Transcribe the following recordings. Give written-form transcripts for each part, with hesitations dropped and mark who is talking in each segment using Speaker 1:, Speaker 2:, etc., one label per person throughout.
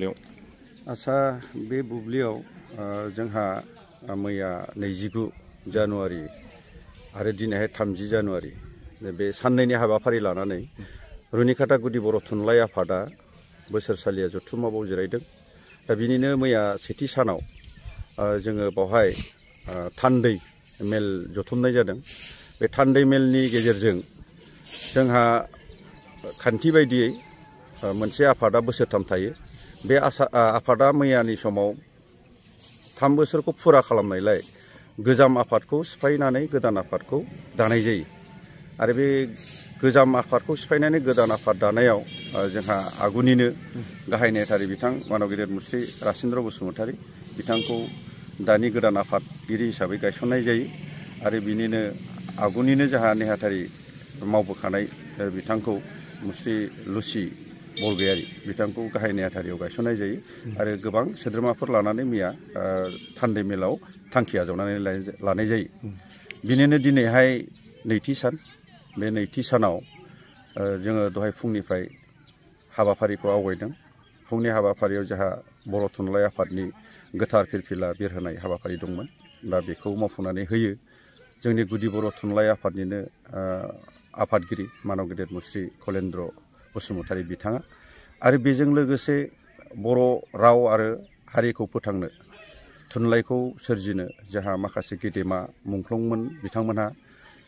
Speaker 1: बुब्लियाव
Speaker 2: आसा बे बुब्लियाव जोंहा मैया 29 जानुवारि आरो दिनैहाय 30 जानुवारि बे साननैनि हाबाफारि लानानै रुनिकाटा गुदि बर' थुनलाइ आफादा बोसोरसालिया जथुम्मायाव जिरायदों। दा बिनिनो मैया सेथि सानाव जोङो बावहाय थान्दै मेल जथुमनाय जादों। बे थान्दै मेलनि गेजेरजों जोंहा खान्थि बायदियै मोनसे आफादा बोसोरथाम थायो। बे आफादा मैयानि समाव 3 बोसोरखौ फुरा खालामनायलाय गोजाम आफादखौ सिफायनानै गोदान आफादखौ दानाय जायो। आरो बे गोजाम आफादखौ सिफायनानै गोदान आफाद दानायाव जोंहा आगुनिनो गाहाय नेहाथारि बिथां मानव गेदेर मुस्रि रासिन्द्र बसुमतारी बिथांखौ दानि गोदान आफादगिरि हिसाबै गायसननाय जायो। आरो बिनिनो आगुनिनो जोंहा नेहाथारि मावबोखानाय बिथांखौ मुस्रि लुसि बरगयारी बिथांखौ गाहाय नेहाथारियाव गायसननाय जायो। आरो गोबां सोद्रोमाफोर लानानै मैया थान्दै मेलाव थांखि आजावनानै लानाय जायो। बिनिनो दिनैहाय नैथि सान। बे नैथि सानाव जोङो दहाय फुंनिफ्राय हाबाफारिखौ आवगायदों। फुंनि हाबाफारियाव जोंहा बर' थुनलाइ आफादनि गोथार फिरफिला बिरहोनाय हाबाफारि दंमोन। दा बेखौ मावफुंनानै होयो जोंनि गुदि बर' थुनलाइ आफादनिनो आफादगिरि मानव गेदेर मुस्रि कलेन्द्र बसुमतारी बिथाङा। आरो बेजों लोगोसे बर' राव आरो हारिखौ फोथांनो थुनलाइखौ सोरजिनो जोंहा माखासे गेदेमा मुंख्लंमोन बिथांमोनहा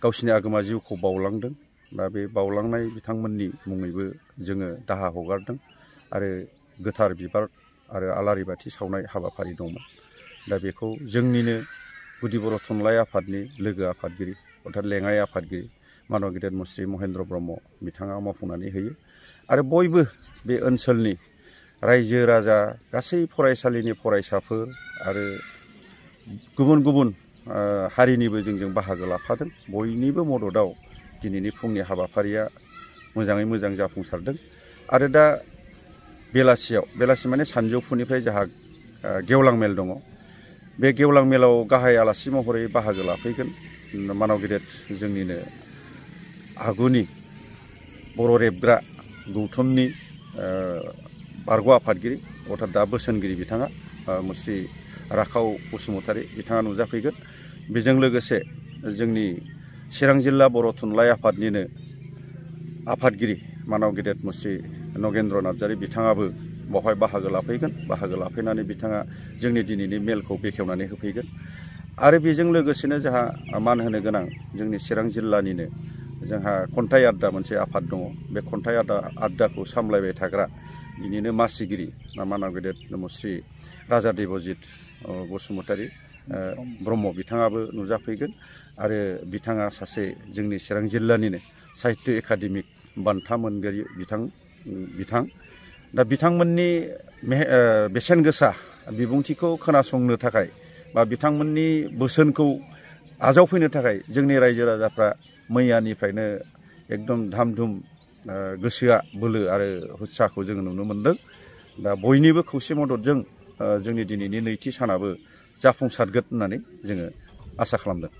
Speaker 2: गावसिनि आगोमा जिउखौ बावलांदों। दा बे बावलांनाय बिथांमोननि मुङैबो जोङो दाहा हगारदों आरो गोथार बिबार आरो आलारि बाथि सावनाय हाबाफारि दंमोन। दा बेखौ जोंनिनो गुदि बर' थुनलाइ आफादनि लोगो आफादगिरि अर्थात लेङाइ आफादगिरि मानव गेदेर मुस्रि महेन्द्र ब्रह्म बिथाङा मावफुंनानै होयो। आरो बयबो बे ओनसोलनि रायजो राजा गासै फरायसालिनि फरायसाफोर आरो गुबुन गुबुन हारिनिबो जोंजों बाहागो लाफादों। बयनिबो मददाव दिनैनि फुंनि हाबाफारिया मोजाङै मोजां जाफुंसारदों। आरो दा बेलासि माने सानजौफुनिफ्राय जोंहा गेवलां मेल दङ। बे गेवलां मेलाव गाहाय आलासि महरै बाहागो लाफैगोन मानव गेदेर जोंनिनो आगुनि बर' रेबग्रा गौथुमनि बारग' आफादगिरि अर्थात दा बोसोनगिरि बिथाङा मुस्रि राखाव बसुमतारी बिथाङा नुजाफैगोन। बेजों लोगोसे जोंनि चिरां जिल्ला बर' थुनलाइ आफादनिनो आफादगिरि मानव गेदेर मुस्रि नगेन्द्र नार्जारी बिथाङाबो बावहाय बाहागो लाफैगोन। बाहागो लाफैनानै बिथाङा जोंनि दिनैनि मेलखौ बेखेवनानै होफैगोन। आरो बेजों लोगोसेनो जोंहा मान होनो गोनां जोंनि चिरां जिल्लानिनो जोंहा खन्थाइ आड्डा मोनसे आफाद दङ। बे खन्थाइ आड्डाखौ सामलायबाय थाग्रा बिनिनो मासिगिरि मानव गेदेर मुस्रि राजा देबजित बसुमतारी ब्रह्म बिथाङाबो नुजाफैगोन। आरो बिथाङा सासे जोंनि चिरां जिल्लानिनो साहित्य एकाडेमिक बान्था मोनगिरि बिथां। दा बिथांमोननि बेसेन गोसा बिबुंथिखौ खोनासंनो थाखाय बा बिथांमोननि बोसोनखौ आजावफैनो थाखाय जोंनि रायजो राजाफ्रा मैयानिफ्रायनो एकदम धाम धुम गोसोआ बोलो आरो उत्साहखौ जोङो नुनो मोन्दों। दा बयनिबो खौसे मददजों जोंनि दिनैनि नैथि सानाबो जाफुंसारगोन होननानै जोङो आसा खालामदों।